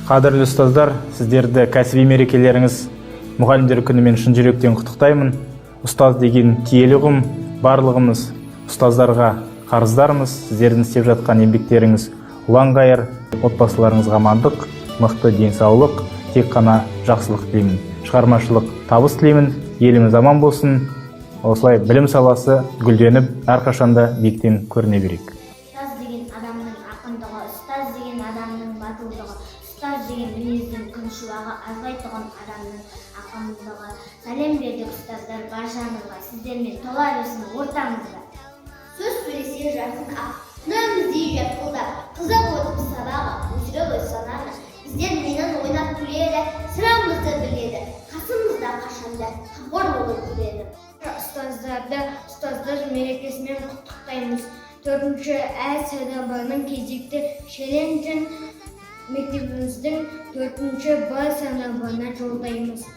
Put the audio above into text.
Қадірлі ұстаздар, сіздерді кәсіби мерекелеріңіз, Мұғалімдер күнімен шын жүректен құттықтаймын. Ұстаз деген киелі ұғым, барлығымыз ұстаздарға қарыздармыз. Сіздердің істеп жатқан еңбектеріңіз ұлан-ғайыр, отбасыларыңызға амандық, мықты денсаулық, тек қана жақсылық тілеймін. Шығармашылық табыс тілеймін, еліміз аман болсын. Осылай білім саласы гүлденіп, әрқашанда биіктен көріне берейік. Ұстаз деген адамның ақындығы, ұстаз деген адамның батылдығы, ұстаз деген мінездің күн шуағы, азбайтұғын адамның ақындығы. Сәлем бердік, ұстаздар, баршаңызға, сіздермен тола берсін ортамызда. Сөз сөйлесе жарқын ақ, күніміздей жарқылдап, қызық өтіп сабағы, өсіре ғой сананы. Біздер менен ойнап күледі, сырымызды біледі, қасымызда қашанда қамқор болып жүреді. Ұстаздарды ұстаздар мерекесімен құттықтаймыз. Төртінші ә сыныбының кезекті челленджін мектебіміздің төртінші б сыныбына жолдаймыз.